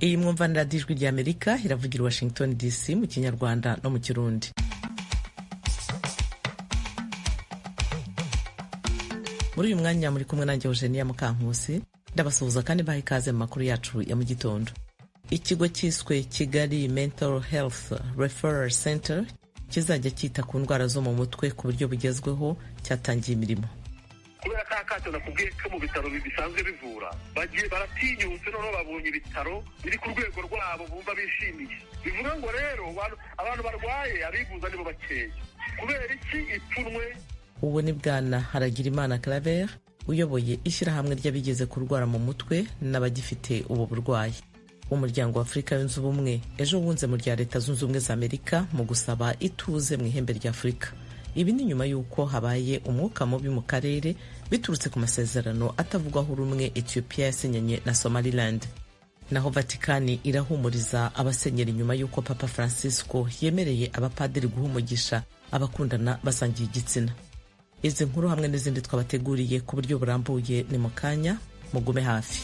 Iyi mwumvanira Ijwi rya Amerika iravugira Washington DC mu Kinyarwanda no mu Kirundi. Muri uyu mwanya muri kumwe nanjye Eugenia Mukankusi, ndabasuhuza kandi mbaha ikaze mu makuru yacu ya mu gitondo. Ikigo cyiswe Kigali Mental Health Referral Center kizajya cyita ku ndwara zo mu mutwe ku buryo bugezweho cyatangiye imirimo. Kubera ka kato nakubwiye ko mu bitaro bisanzwe bivura bagiye baratinyutse, noneho babonye ibitaro biri ku rwego rwabo bumva bishimiye. Bivuga ngo rero abantu barwaye abivuza nibo bakeya. Kubera iki ipfunwe? Uwo ni Bwana Haragirimana Claver uyoboye ishyirahamwe ry'abigeze kurwara mu mutwe n'abagifite ubu burwayi. Umuryango wa Afurika yunze Ubumwe ejo wunze mu rya Leta Zunze Ubumwe za Amerika mu gusaba ituze mu ihembe rya Afurika. Ibi ni nyuma y'uko habaye umwuka mubi mu karere biturutse ku masezerano atavugwaho rumwe Ethiopia yasinyanye na Somaliland. Naho Vatikani irahumuriza abasenyeri nyuma y'uko Papa Francisco yemereye abapadiri guha umugisha abakundana basangiye igitsina. Izi nkuru hamwe n'izindi twabateguriye ku buryo burambuye ni mu kanya, mugume hafi.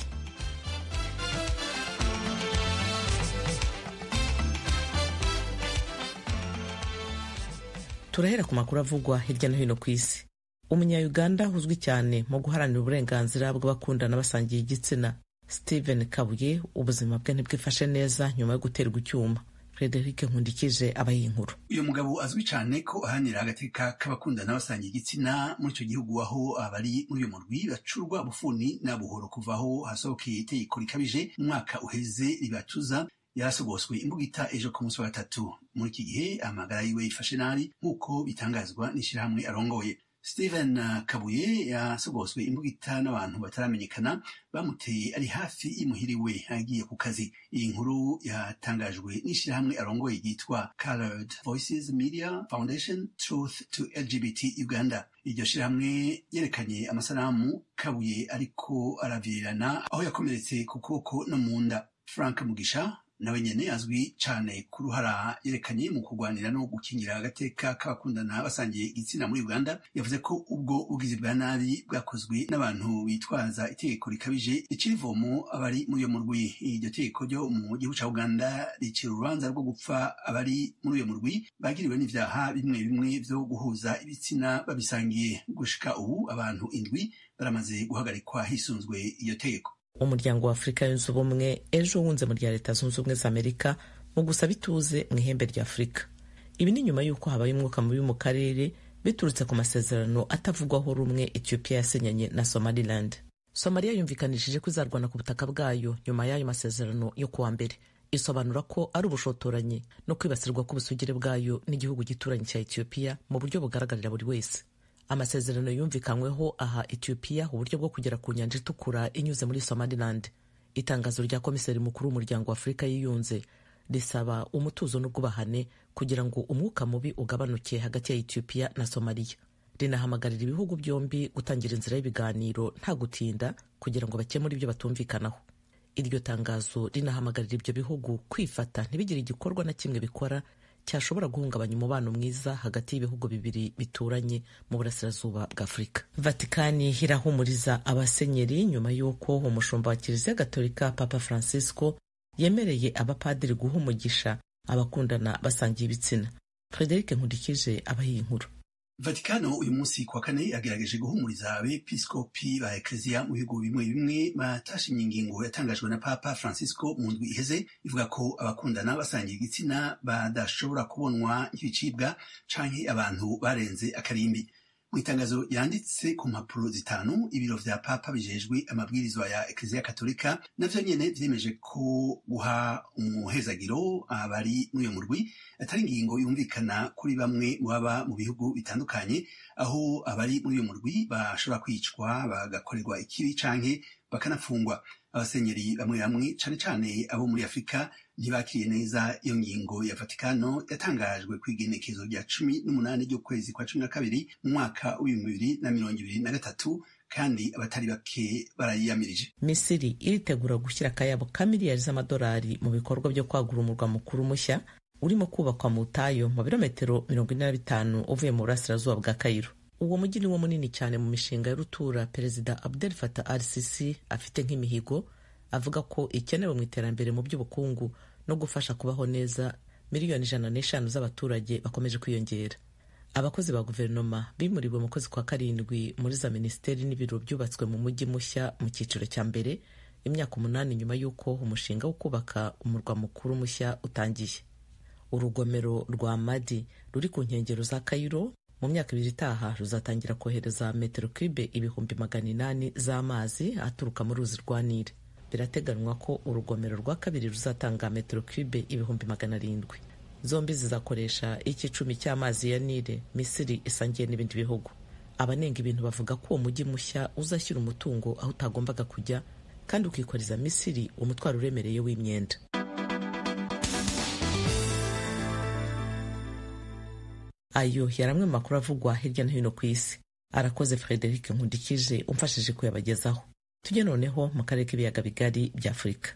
Turahera ku makuru avugwa hirya no hino ku isi. Umunya-Uganda uzwi cyane mu guharanira uburenganzira bw'abakundana basangiye igitsina, Stephen Kabuye, ubuzima bwe ntibwifashe neza nyuma yo guterwa icyuma. Frederic Nkundikije aba inkuru. Uyu mugabo azwi cyane ko ahanira agateka k'abakundana basangiye igitsina muri icyo gihugu, aho abari muri uyu murwi bacurwa bufuni na buhoro kuva aho hasohokeye itegeko rikabije mu mwaka uheze ribatuza, yarasogoswe imbugita ejo ku munsi wa gatatu. Muri iki gihe amagara yiwe yifashe nabi nk'uko bitangazwa n'ishyirahamwe arongoye. Stephen Kabuye yasogoswe imbugita n'abantu bataramenyekana bamuteye ari hafi y'imuhiriwe agiye ku kazi. Iyi nkuru yatangajwe n'ishyirahamwe arongoye ryitwa Colored Voices Media Foundation Truth to LGBT Uganda. Iryo shyirahamwe yerekanye amasanamu Kabuye ariko aravirirana aho yakomeretse ku kuboko no mu nda. Frank Mugisha nawe nyene azwi cane ku ruhara yerekanye mu kurwanira no gukingira agateka k'abakundana basangiye igitsina muri Uganda, yavuze ko ubwo bugizi bwa nabi bwakozwe n'abantu bitwaza itegeko rikabije ricira ivomo abari muri uyo murwi. Iryo tegeko ryo mu gihugu ca Uganda ricira urubanza rwo gupfa abari muri uyo murwi bagiriwe n'ivyaha bimwe bimwe vyo guhuza ibitsina babisangiye. Gushika ubu abantu 7 baramaze guhagarikwa hisunzwe iyo tegeko. Umuryango wa Afurika yunze Ubumwe ejo wunze mu rya Leta Zunze Ubumwe za Amerika mu gusaba ituze mu ihembe rya Afurika. Ibi ni nyuma y'uko habaye umwuka mubi mu karere biturutse ku masezerano atavugwaho rumwe Ethiopia yasinyanye na Somaliland. Somalia yumvikanishije ko izarwana ku butaka bwayo nyuma y'ayo masezerano yo kuwa mbere, isobanura ko ari ubushotoranyi no kwibasirwa k'ubusugire bwayo n'igihugu gituranyi cya Ethiopia mu buryo bugaragarira buri wese. Amasezerano yumvikanyweho aha Ethiopia uburyo bwo kugera ku nyanja itukura inyuze muri Somaliland. Itangazo rya komiseri mukuru w'umuryango wa Afurika yiyunze risaba umutuzo n'ubwubahane kugira ngo umwuka mubi ugabanuke hagati ya Ethiopia na Somalia. Rinahamagarira ibihugu byombi gutangira inzira y'ibiganiro nta gutinda kugira ngo bakemure ibyo batumvikanaho. Iryo tangazo rinahamagarira ibyo bihugu kwifata ntibigire igikorwa na kimwe bikora cyashobora guhungabanya umubano mwiza hagati y'ibihugu bibiri bituranye mu burasirazuba bwa Afurika. Vatikani irahumuriza abasenyeri nyuma y'uko umushumba wa Kiliziya Gatolika Papa Francisco yemereye abapadiri guha umugisha abakundana basangiye ibitsina. Frederic Nkundikije abaha iyi nkuru. Vatikano uyu munsi kuwa kane yagerageje guhumuriza abepiskopi ba Ekleziya mu bihugu bimwe bimwe batashimye ingingo yatangajwe na Papa Francisco mu ndwi iheze ivuga ko abakundana basangiye igitsina badashobora kubonwa nk'ibicibwa canke abantu barenze akarimbi. Mu itangazo yanditse ku mpapuro 5, ibiro vya Papa bijejwe amabwirizwa ya Ekleziya Katolika navyo nyene vyemeje ko guha umuhezagiro abari muri uyo murwi atari ingingo yumvikana kuri bamwe baba mu bihugu bitandukanye, aho abari muri uyo murwi bashobora kwicwa, bagakorerwa ikibi canke bakanafungwa. Abasenyeri bamwe bamwe cane cane abo muri Afurika ntibakiriye neza iyo ngingo ya Vatikano yatangajwe kw'igenekezo rya 18 ry'ukwezi kwa 12 mu mwaka w'2023, kandi abatari bake barayiyamirije. Misiri iritegura gushyira akayabo ka miliyari z'amadolari mu bikorwa byo kwagura umurwa mukuru mushya urimo kubakwa mu Butayu mu birometero 45 uvuye mu burasirazuba bwa Cairo. Uwo mujyi ni wo munini cyane mu mishinga y'urutura Perezida Abdel Fattah al-Sisi afite nk'imihigo, Avuga ko ikenewe mu iterambere mu by'ubukungu no gufasha kubaho neza miliyoni 105 z'abaturage bakomeje kwiyongera. Abakozi ba guverinoma bimuriwe mu kwezi kwa 7 muri za minisiteri n'ibiro byubatswe mu mujyi mushya mu cyiciro cya mbere, imyaka 8 nyuma y'uko umushinga wo kubaka umurwa mukuru mushya utangiye. Urugomero rwa Madi ruri ku nkengero za Cairo mu myaka 2 itaha ruzatangira kohereza metero cube 800,000 z'amazi aturuka mu ruzi rwa Nile. Birateganywa ko urugomero rwa kabiri ruzatanga metero cube 700,000. Zombi zizakoresha 1/10 cy'amazi ya Nile Misiri isangiye n'ibindi bihugu. Abanenga ibintu bavuga ko uwo mujyi mushya uzashyira umutungo aho utagombaga kujya kandi ukikoreza Misiri umutwaro uremereye w'imyenda. Ayo yari amwe mu makuru avugwa hirya no hino ku isi. Arakoze Frederic Nkundikije umfashije kuyabagezaho. Tujye noneho mu karere k'ibiyaga bigari bya Afurika.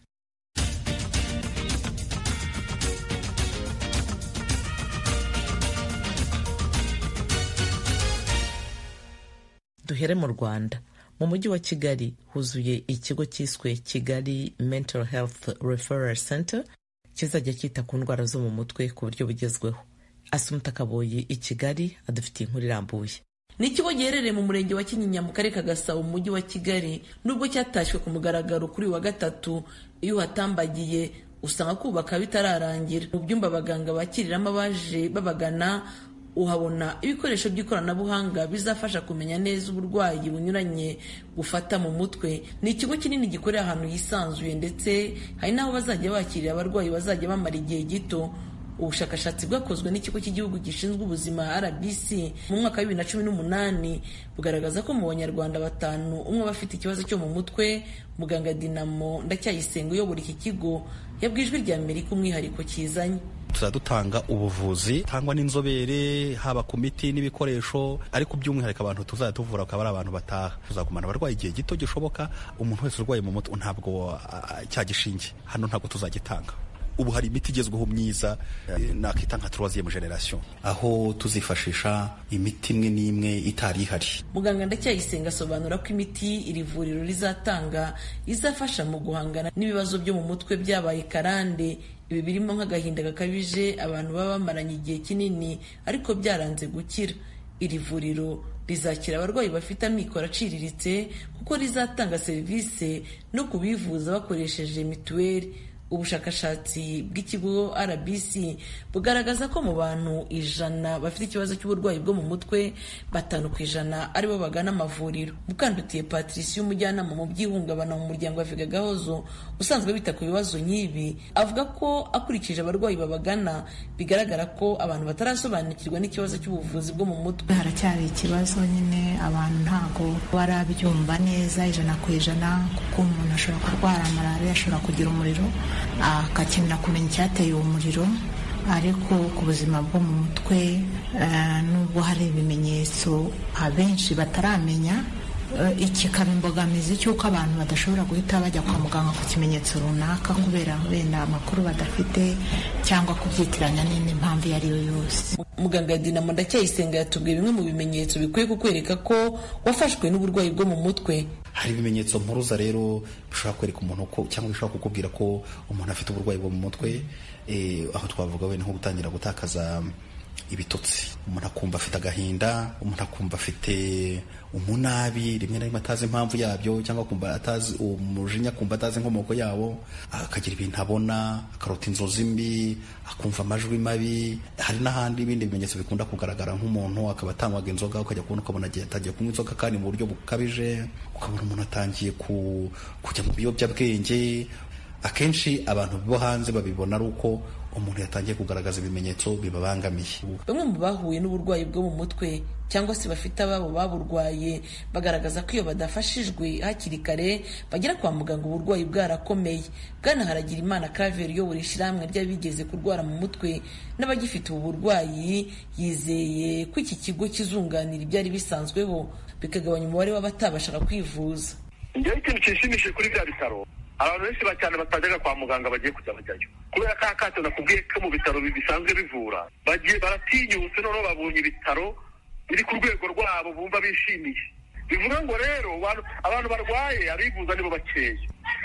Duhere mu Rwanda. Mu mujyi wa Kigali huzuye ikigo cyiswe Kigali Mental Health Referral Center kizajya cyita ku ndwara zo mu mutwe ku buryo bugezweho. Asumta Kaboyi i Kigali adufitiye inkuru irambuye. Ni ikigo giherereye mu murenge wa Kinyinya mu karere ka Gasabo mu mujyi wa Kigali. Nubwo cyatashywe ku mugaragaro kuri wa gatatu, iyo uhatambagiye usanga kubaka bitararangira. Mu byumba abaganga bakiriramo abaje babagana uhabona ibikoresho by'ikoranabuhanga bizafasha kumenya neza uburwayi bunyuranye bufata mu mutwe. Ni ikigo kinini gikorera ahantu hisanzuye, ndetse hari n'aho bazajya bakirira abarwayi bazajya bamara igihe gito. Ubushakashatsi bwakozwe n'ikigo cy'igihugu gishinzwe ubuzima RBC mu mwaka wa 2018 bugaragaza ko mu banyarwanda 5 umwe bafite ikibazo cyo mu mutwe. Muganga Dinamo Ndacyayisenga uyobora iki kigo yabwiye Ijwi rya Amerika umwihariko kizanye. Tuzadutanga ubuvuzi tangwa n'inzobere haba ku miti n'ibikoresho, ariko by'umwihariko abantu tuzajya tuvura akaba ari abantu bataha. Tuzagumana abarwayi igihe gito gishoboka. Umuntu wese urwaye mu mutwe ntabwo cya gishinge hano ntabwo tuzagitanga. Ubu hari imiti igezweho myiza nakita nka 3e generation, aho tuzifashisha imiti imwe n'imwe itari ihari. Muganga Ndacyayisenga asobanura ko imiti iri vuriro rizatanga izafasha mu guhangana n'ibibazo byo mu mutwe byabaye karande. Ibi birimo nk'agahinda gakabije abantu baba bamaranye igihe kinini ariko byaranze gukira. Iri vuriro rizakira abarwayi bafite amikoro aciriritse kuko rizatanga serivisi no kubivuza bakoresheje mituweli. Ubushakashatsi bw'ikigo RBC bugaragaza ko mu bantu 100 bafite ikibazo cy'uburwayi bwo mu mutwe, 5% aribo bagana amavuriro. Mukandutiye Patricie, umujyanama mu by'ihungabana mu muryango wa Vega Gahozo usanzwe bita ku bibazo nk'ibi, avuga ko akurikije abarwayi babagana bigaragara ko abantu batarasobanukirwa n'ikibazo cy'ubuvuzi bwo mu mutwe. Haracyari ikibazo nyine, abantu ntago barabyumva neza 100% kuko umuntu ashobora kurwara malariya, ashobora kugira umuriro akakenera kumenya icyateye uwo muriro, ariko ku buzima bwo mu mutwe nubwo hari ibimenyetso abenshi bataramenya, kikaba imbogamizi cy'uko abantu badashobora guhita bajya kwa muganga ku kimenyetso runaka kubera wenda amakuru badafite cyangwa kubyitiranya n'indi mpamvu iyo ari yo yose. Muganga Dinamo Ndacyayisenga yatubwiye bimwe mu bimenyetso bikwiye kukwereka ko wafashwe n'uburwayi bwo mu mutwe. Hari ibimenyetso mpuruza rero bishobora kwereka umuntu ko cyangwa bishobora kukubwira ko umuntu afite uburwayi bwo mu mutwe. Aho twavuga wenda nko gutangira gutakaza ibitotsi, umuntu akumva afite agahinda, umuntu akumva afite umunabi rimwe na rimwe atazi impamvu yabyo, cyangwa akumva atazi umujinya, akumva atazi inkomoko yawo, akagira ibintu abona, akarota inzozi mbi, akumva amajwi mabi. Hari n'ahandi ibindi bimenyetso bikunda kugaragara, nk'umuntu akaba atanywaga inzoga, ukajya kubona ukabona agiye kunywa inzoga kandi mu buryo bukabije, ukabona umuntu atangiye kujya mu biyobyabwenge. Akenshi abantu bo hanze babibona ari uko umuntu yatangiye kugaragaza ibimenyetso bibabangamiye. Bamwe mu bahuye n'uburwayi bwo mu mutwe cyangwa se bafite ababo baburwaye bagaragaza ko iyo badafashijwe hakiri kare bagera kwa muganga uburwayi bwarakomeye. Bwana Haragirimana Claver uyobora ishyirahamwe ry'abigeze kurwara mu mutwe n'abagifite ubu burwayi, yizeye ko iki kigo kizunganira ibyari bisanzweho bikagabanya umubare w'abatabashaga kwivuza. Njyewe ikintu kinshimishije kuri bya bitaro, abantu benshi cyane batajyaga kwa muganga bagiye kujya bajyayo kubera ka kato nakubwiye ko mu bitaro bisanzwe bivura bagiye baratinyutse, noneho babonye ibitaro biri ku rwego rwabo bumva bishimiye. Bivuga ngo rero abantu barwaye abivuza nibo bakeya.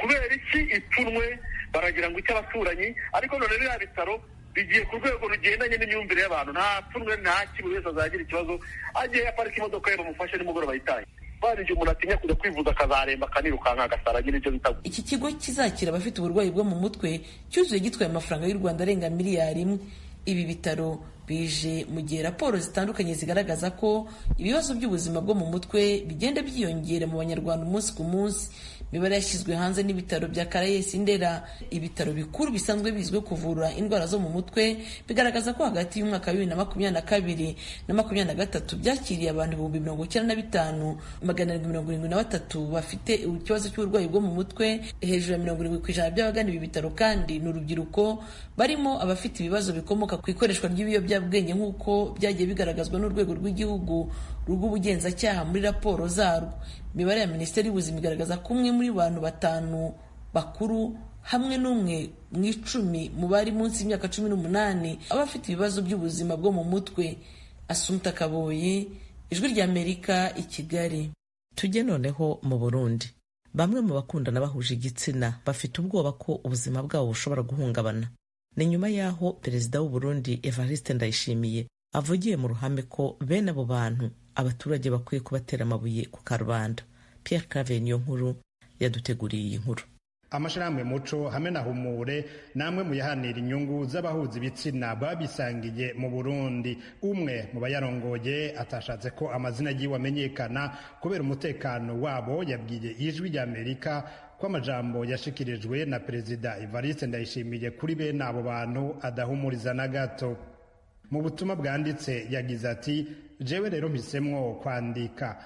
Kubera iki? Ipfunwe, baragira ngo icyo abaturanyi, ariko none biriya bitaro bigiye ku rwego rugendanye n'imyumvire y'abantu. Nta pfunwe, nta kimwe, wese azagira ikibazo agiye aparika imodoka ye bamufashe nimugoroba yitaye. Igihe umuntu atinya kujya kwivuza akazaremba akanirukanka agasara nyine ibyo bita. Iki kigo kizakira abafite uburwayi bwo mu mutwe cyuzuye gitwaye amafaranga y'u Rwanda arenga miliyari 1. Ibi bitaro bije mu gihe raporo zitandukanye zigaragaza ko ibibazo by'ubuzima bwo mu mutwe bigenda byiyongera mu Banyarwanda umunsi ku munsi. Imibare yashyizwe hanze n'ibitaro bya Caraes Ndera, ibitaro bikuru bisanzwe bizwiho kuvura indwara zo mu mutwe, bigaragaza ko hagati y'umwaka wa 2022 na 23 byakiriye abantu 95,773 bafite ikibazo cy'uburwayi bwo mu mutwe. Hejuru ya 70% by'abagana ibi bitaro kandi ni urubyiruko, barimo abafite ibibazo bikomoka ku ikoreshwa ry'ibiyobyabwenge, nk'uko byagiye bigaragazwa n'urwego rw'igihugu rw'ubugenzacyaha muri raporo zarwo. Imibare ya Minisiteri y'Ubuzima igaragaza ko umwe muri bantu batanu bakuru hamwe n'umwe mu 10 mu bari munsi y'imyaka 18 aba afite ibibazo by'ubuzima bwo mu mutwe. Asumta Kaboyi, Ijwi ry'Amerika, i Kigali. Tujye noneho mu Burundi. Bamwe mu bakundana bahuje igitsina bafite ubwoba ko ubuzima bwabo bushobora guhungabana. Ni nyuma y'aho Perezida w'u Burundi Evariste Ndayishimiye avugiye mu ruhame ko bene abo bantu abaturage bakwiye kubatera amabuye ku karubanda. Pierre Claver niyo nkuru yaduteguriye iyi nkuru. Amashirahamwe Muco hamwe na Humure namwe muyahanira inyungu z'abahuza ibitsina babisangiye mu Burundi. Umwe mu bayarongoye atashatse ko amazina yiwe amenyekana kubera umutekano wabo, yabwiye Ijwi ry'Amerika ko amajambo yashikirijwe na Perezida Evariste Ndayishimiye kuri bene abo bantu adahumuriza na gato. Mu butumwa bwanditse yagize ati: "Jewe rero mpisemwo kwandika."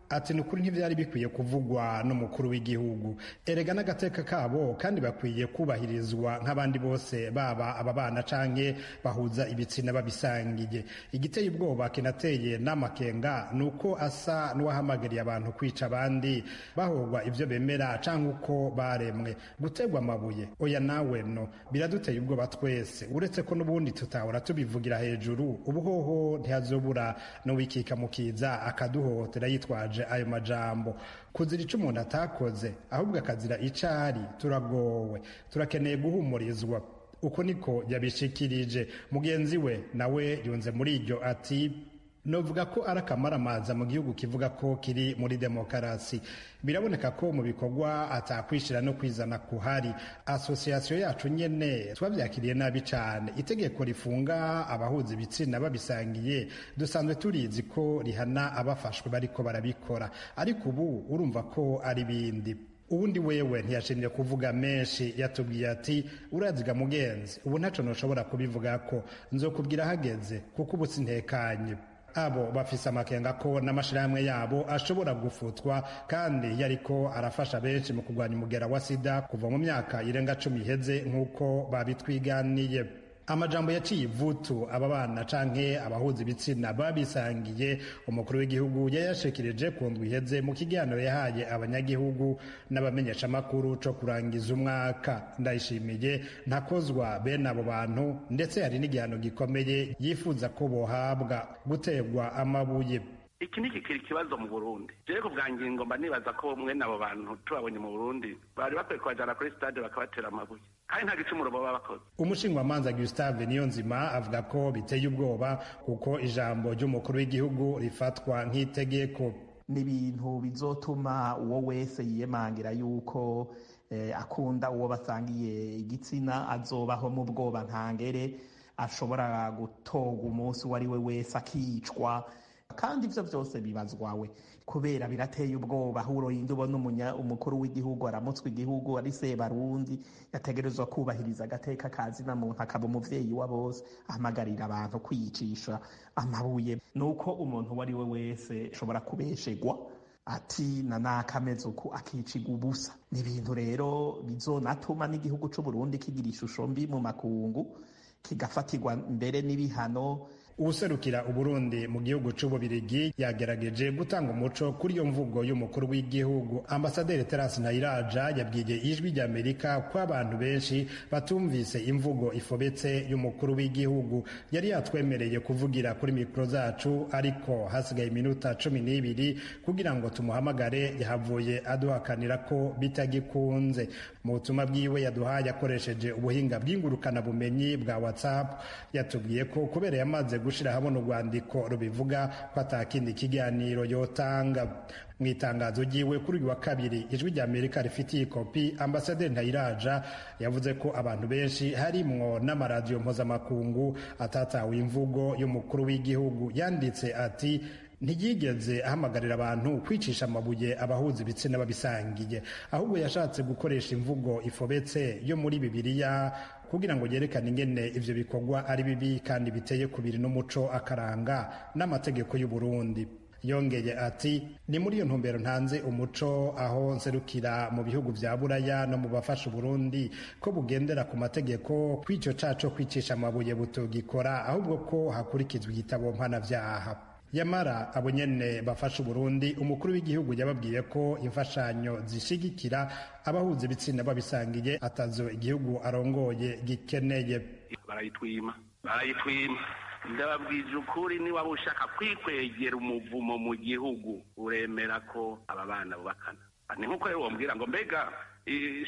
Ati: "Ni ukuri ntibyari bikwiye kuvugwa n'umukuru w'igihugu. Erega n'agateka kabo kandi bakwiye kubahirizwa nk'abandi bose, baba aba bana canke bahuza ibitsina babisangiye. Igiteye ubwoba kinateye n'amakenga ni uko asa n'uwahamagariye abantu kwica abandi bahogwa ibyo bemera canke uko baremwe. Gutegwa amabuye? Oya nawe no biraduteye ubwoba twese, uretse ko n'ubundi tutahora tubivugira hejuru. Ubu hoho ntihazobura n'uwikika mukiza akaduhohotera yitwaje ayo majambo. Kuzira ico umuntu atakoze ahubwo akazira ico ari, turagowe, turakeneye guhumurizwa." Uko niko yabishikirije. Mugenzi we nawe yunze muri iryo ati: "Novuga ko ari akamaramaza mu gihugu kivuga ko kiri muri demokarasi. Biraboneka ko mu bikorwa atakwishira no kwizana kuhari. Asosiyasiyo yacu nyene twabyakiriye nabi cane. Itegeko rifunga abahuza ibitsina babisangiye dusanzwe turizi ko rihana abafashwe bariko barabikora, ariko ubu urumva ko ari bindi." Uwundi wewe ntiyashimye kuvuga menshi, yatubwiye ati: "Uraziga mugenzi, ubu ntaco noshobora kubivuga ko nzokubwira hageze, kuko ubu sintekanye." Abo bafise amakenga ko n'amashirahamwe yabo ashobora gufutwa kandi yariko arafasha benshi mu kurwanya umugera wa sida kuva mu myaka irenga 10 iheze, nk'uko babitwiganiye. Amajambo yaciye ivutu aba bana canke abahuza ibitsina babisangiye, umukuru w'igihugu yayashikirije ku ndwi iheze mu kiganiro yahaye abanyagihugu n'abamenyeshamakuru co kurangiza umwaka. Ndayishimiye ntakozwa bene abo bantu, ndetse hari n'igihano gikomeye yifuza ko bohabwa: guterwa amabuye. Iki ni kikiri ikibazo mu Burundi. Jewe ku bwa ngingo mba nibaza ko mwene abo bantu tubabonye mu Burundi bari bakwiye kubajana kuri stade bakabatera amabuye, kandi nta gicumuro baba bakoze. Umushingwamanza Gustave Niyonzima avuga ko biteye ubwoba kuko ijambo ry'umukuru w'igihugu rifatwa nk'itegeko. Ni ibintu bizotuma uwo wese yiyemangira yuko akunda uwo basangiye igitsina azobaho mu bwoba ntangere, ashobora gutorwa umunsi uwo ari we wese akicwa. Kandi ivyo vyose bibazwawe kubera birateye ubwoba. Huro yindi ubona umukuru w'igihugu aramutswe igihugu ari Sebarundi, yategerezwa kubahiriza agateka kazina muntu, akaba umuvyeyi wa bose, ahamagarira abantu kwiyicisha amabuye. Nuko umuntu uwo ari we wese ashobora kubeshegwa ati na nakameze uku, akiciga ubusa. Ni ibintu rero bizonatuma n'igihugu c'u Burundi kigira ishusho mbi mu makungu, kigafatirwa mbere n'ibihano. Uwuserukira Uburundi mu gihugu c'Ububirigi yagerageje gutanga umuco kuri iyo mvugo y'umukuru w'igihugu. Ambasaderi Terence Ntayiraja yabwiye Ijwi ry'Amerika ko abantu benshi batumvise imvugo ifobetse y'umukuru w'igihugu. Yari yatwemereye kuvugira kuri mikoro zacu, ariko hasigaye iminota 12 kugira ngo tumuhamagare, yahavuye aduhakanira ko bitagikunze. Mu butumwa bwiwe yaduhaye akoresheje ubuhinga bw'ingurukanabumenyi bwa WhatsApp, yatubwiye ko kubera yamaze gushira hamwe urwandiko rubivuga ko atakindi kiganiro yotanga. Mu itangazo ryiwe kuri uyu wa kabiri Ijwi rya Amerika rifitiye ikopi, Ambasaderi Ntayiraja yavuze ko abantu benshi harimwo n'amaradiyo mpuzamakungu atatawe imvugo y'umukuru w'igihugu. Yanditse ati: "Ntiyigeze ahamagarira abantu kwicisha amabuye abahuza ibitsina babisangiye, ahubwo yashatse gukoresha imvugo ifobetse yo muri Bibiliya kugira ngo yerekane ingene ivyo bikorwa ari bibi kandi biteye kubiri n'umuco, akaranga n'amategeko y'u Burundi." Yongeye ati: "Ni muri iyo ntumbero ntanze umuco aho nserukira mu bihugu vya Buraya no mu bafasha Uburundi ko bugendera ku mategeko, kw'ico caco kwicisha amabuye butogikora, ahubwo ko hakurikizwa igitabo mpanavyaha." Yamara abo nyene bafasha Uburundi, umukuru w'igihugu yababwiye ko imfashanyo zishigikira abahuza ibitsina babisangiye atazo igihugu arongoye gikeneye. Barayitwima, barayitwima. Ndababwije ukuri, niba ushaka kwikwegera umuvumo mu gihugu, uremera ko aba bana bubakana. Ni nk'uko rero wambwira ngo mbega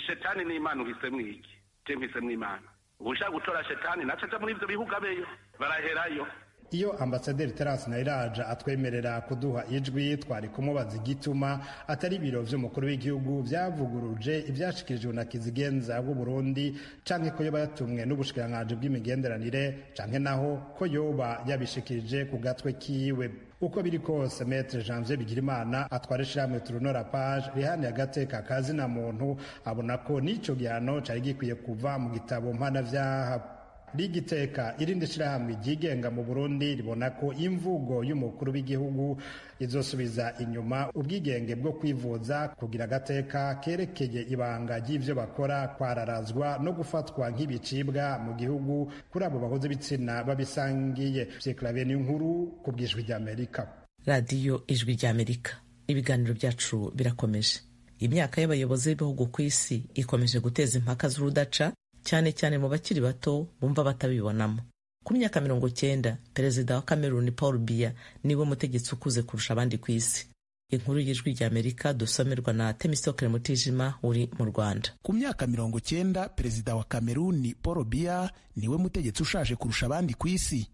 shetani n'Imana uhisemwo iki? Je mpisemwo Imana. Ushaka gutora shetani naco aja muri ivyo bihugu, abeyo baraherayo. Iyo Ambasaderi Terence Ntayiraja atwemerera kuduha ijwi, twari kumubaza igituma atari ibiro vy'umukuru w'igihugu vyavuguruje ivyashikirijwe na kizigenza bw'u Burundi, canke ko yoba yatumwe n'ubushikiranganji bw'imigenderanire, canke naho ko yoba yabishikirije ku gatwe kiwe. Uko biri kose, Maître Janvier Bigirimana atwara ishirahamwe Tournons la Page rihaniye agateka kazina muntu abona ko n'ico gihano cari gikwiye kuva mu gitabo mpanavyaha. Rigiteka, irindi shirahamwe ryigenga mu Burundi, ribona ko imvugo y'umukuru w'igihugu izosubiza inyuma ubwigenge bwo kwivuza, kugira agateka kerekeye ibanga ry'ivyo bakora, kwararazwa no gufatwa nk'ibicibwa mu gihugu kuri abo bahuza ibitsina babisangiye. Pierre Inkuru ku bw'Ijwi ry'Amerika. Radiyo Ijwi ry'Amerika, ibiganiro byacu birakomeje. Imyaka y'abayobozi b'ibihugu ku isi ikomeje guteza impaka z'urudaca, cyane cyane mu bakiri bato bumva batabibonamo. Ku myaka 90, perezida wa Cameroon Paul Biya niwe mutegetsi ukuze kurusha abandi ku isi. Inkuru y'Ijwi ry'Amerika dusomerwa na Temistokle Mutijima uri mu Rwanda. Ku myaka 90, perezida wa Cameroon Paul Biya niwe mutegetsi ushaje kurusha abandi ku isi.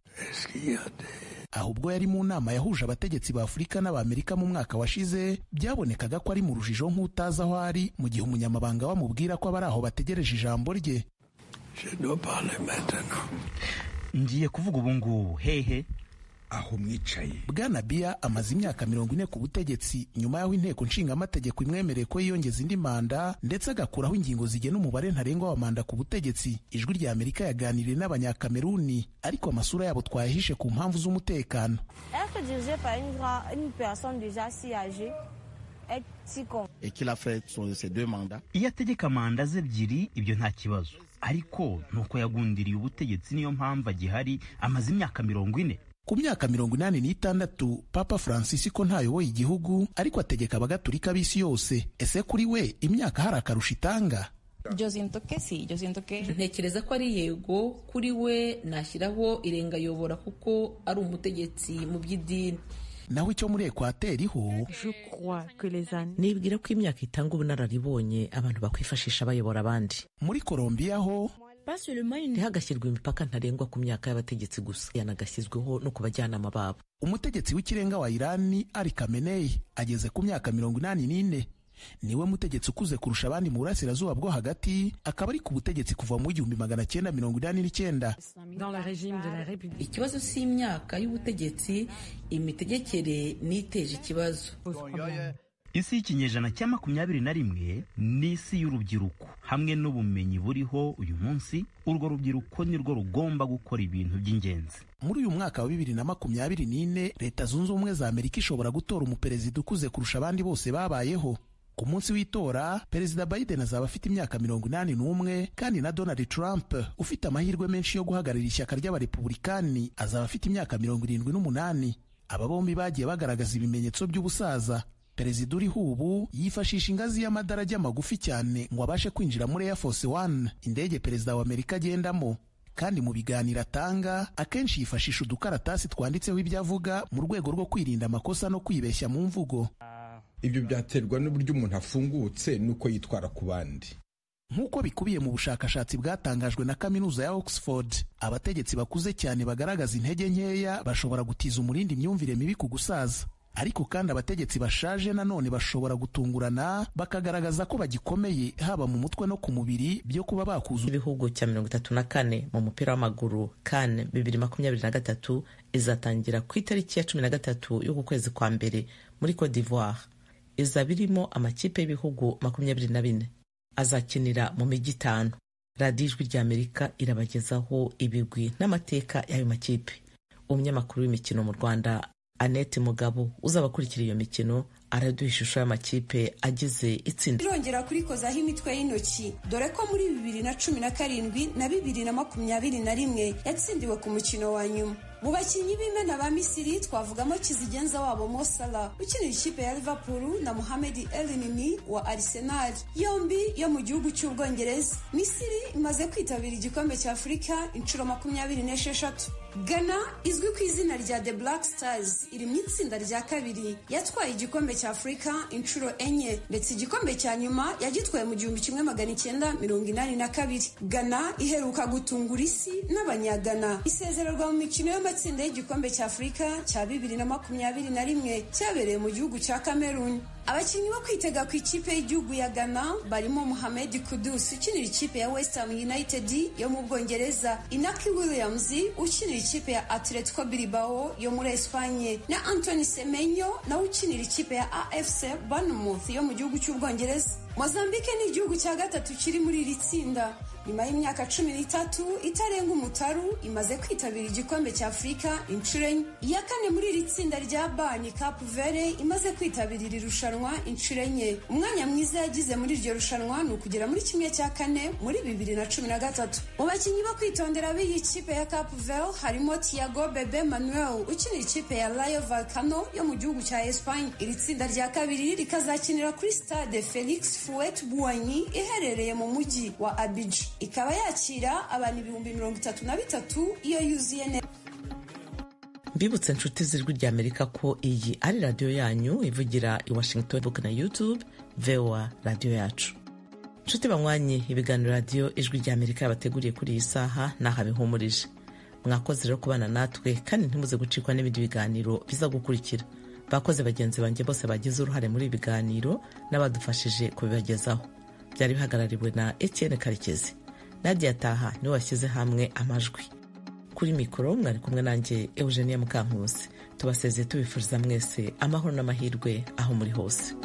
Ahubwo yari mu nama yahuje abategetsi ba Afurika n'Abamerika mu mwaka washize, byabonekaga ko ari mu rujijo nk'utazi aho ari, mu gihe umunyamabanga bamubwira ko abari aho bategereje ijambo rye. Ngiye kuvuga ubu ngubu hehe? Aho mwicaye. Bwana Biya amaze imyaka 40 ku butegetsi, nyuma y'aho inteko nshingamategeko imwemereye ko yiyongeza indi manda, ndetse agakuraho ingingo zigena umubare ntarengwa wa manda ku butegetsi. Ijwi rya Amerika yaganiriye n'Abanyakameruni, ariko amasura yabo twayahishe ku mpamvu z'umutekano. Iyo ategeka manda ze ebyiri ibyo nta kibazo, ariko nuko yagundiriye ubutegetsi, niyo mpamvu agihari, amaze imyaka 40. Ku myaka 86, Papa Francis ko ntayoboye igihugu, ariko ategeka abagatulika b'isi yose. Ese kuri we imyaka hari akarusho itanga? Ntekereza ko ari yego. Kuri we nashyiraho irengayobora kuko ari umutegetsi mu by'idini. Naho icyo muri Ekwateri ho, Nibwira ko imyaka itanga ubunararibonye abantu bakwifashisha bayobora abandi. Muri Kolombiya ho, Ntihagashyirwe imipaka ntarengwa ku myaka y'abategetsi gusa, yanagashyizweho no ku bajyanama babo. Umutegetsi w'ikirenga wa Irani Ali Khamenei ageze ku myaka 84, niwe mutegetsi ukuze kurusha abandi mu burasirazuba bwo hagati, akaba ari ku butegetsi kuva mu 1989. Ikibazo si imyaka y'ubutegetsi, imitegekere niteje ikibazo. Isi y'ikinyejana cya 21 ni isi y'urubyiruko. Hamwe n'ubumenyi buriho uyu munsi, urwo rubyiruko nirwo rugomba gukora ibintu by'ingenzi. Muri uyu mwaka wa 2024, Leta Zunze Ubumwe za Amerika ishobora gutora umuperezida ukuze kurusha abandi bose babayeho. Ku munsi w'itora, Perezida Biden azaba afite imyaka 81, kandi na Donald Trump ufite amahirwe menshi yo guhagararira ishyaka ry'Abarepubulikani azaba afite imyaka 78. Aba bombi bagiye bagaragaza ibimenyetso by'ubusaza. Perezida uriho ubu yifashisha ingazi y'amadarajya magufi cyane ngo abashe kwinjira muri Air Force One, indege perezida wa Amerika agendamo. Kandi mu biganiro atanga akenshi yifashisha udukaratasi twanditseho ibyo avuga mu rwego rwo kwirinda amakosa no kwibeshya mu mvugo. Ibyo byaterwa n'uburyo umuntu afungutse n'uko yitwara ku bandi. Nk'uko bikubiye mu bushakashatsi bwatangajwe na Kaminuza ya Oxford, abategetsi bakuze cyane bagaragaza intege nkeya bashobora gutiza umurindi imyumvire mibi ku gusaza. Ariko kandi abategetsi bashaje nanone bashobora gutungurana bakagaragaza ko bagikomeye haba mu mutwe no ku mubiri byo kuba bakuza. Ibihugu cya 34 mu mupira w'amaguru CAN 2023 izatangira ku itariki ya 13 y'uku kwezi kwa mbere muri Cote d'Ivoire. Izaba irimo amakipe y'ibihugu 24 azakinira mu mijyi 5. Radiyo Ijwi ry'Amerika irabagezaho ibigwi n'amateka y'ayo makipe. Umunyamakuru w'imikino mu Rwanda Annette Mugabo uzabakurikira iyo mikino araduha ishusho y'amakipe agize itsinda. Irongera kurikozaho imitwe y'intoki, dore ko muri 2017 na 2021 yatsindiwe ku mukino wa nyuma. Mu bakinnyi b'imena ba Misiri twavugamo kizigenza wabo Mo Salah ukinira ikipe ya Liverpool na Mohamed Elneny wa Arsenal, yombi yo mu gihugu cy'Ubwongereza. Misiri imaze kwitabira igikombe cya Afurika inshuro 26. Ghana izwi ku izina rya The Black Stars iri mu itsinda rya kabiri, yatwaye igikombe cya Afurika inshuro 4, ndetse igikombe cya nyuma yagitwaye mu 1982. Ghana iheruka gutungura isi n'Abanyagana isezererwa mu mikino y'amatsinda y'igikombe cya Afurika cya 2021 cyabereye mu gihugu cya Cameroon. Abakinnyi bo kwitega ku ikipe y'igihugu ya Ghana barimo Mohamed Kudus ukinira ikipe ya West Ham United yo mu Bwongereza, Inaki Williams ukinira ikipe ya Atletico Bilbao yo muri Espagne, na Anthony Semenyo nawe ukinira ikipe ya AFC Bournemouth yo mu gihugu cy'Ubwongereza. Mozambique ni igihugu cya gatatu kiri muri iri tsinda. Nyuma y'imyaka 13 itarenga umutaru imaze kwitabira igikombe cya Afurika inshuro 4. Iya kane muri iri tsinda rya B ni Cape Verde imaze kwitabira iri rushanwa inshuro 4. Umwanya mwiza yagize muri iryo rushanwa ni ukugera muri 1/4 muri 2013. Mu bakinnyi bo kwitondera b'iyi kipe ya Cape Verde harimo Thiago Bebe Manuel ukinira ikipe ya Rayo Vallecano yo mu gihugu cya Espagne. Iri tsinda rya kabiri rikazakinira kuri Stade Felix Houphouët-Boigny iherereye mu mujyi wa Abidjan, ikaba yakira abantu 33,000 iyo yuzuye neza. Mbibutse inshuti z'Ijwi ry'Amerika ko iyi ari radiyo yanyu ivugira i Washington na YouTube VOA radiyo yacu. Inshuti banywanyi, ibiganiro radiyo Ijwi ry'Amerika yabateguriye kuri iyi saha n'aha bihumurije. Mwakoze rero kubana natwe, kandi ntimuze gucikwa n'ibindi biganiro biza gukurikira. Bakoze bagenzi banjye bose bagize uruhare muri ibi biganiro n'abadufashije kubibagezaho. Byari bihagarariwe na Etienne Karekezi. Nadia Taha niwe washyize hamwe amajwi. Kuri mikoro mwari kumwe nanjye Eugenia Mukankusi. Tubasezeye tubifuriza mwese amahoro n'amahirwe aho muri hose.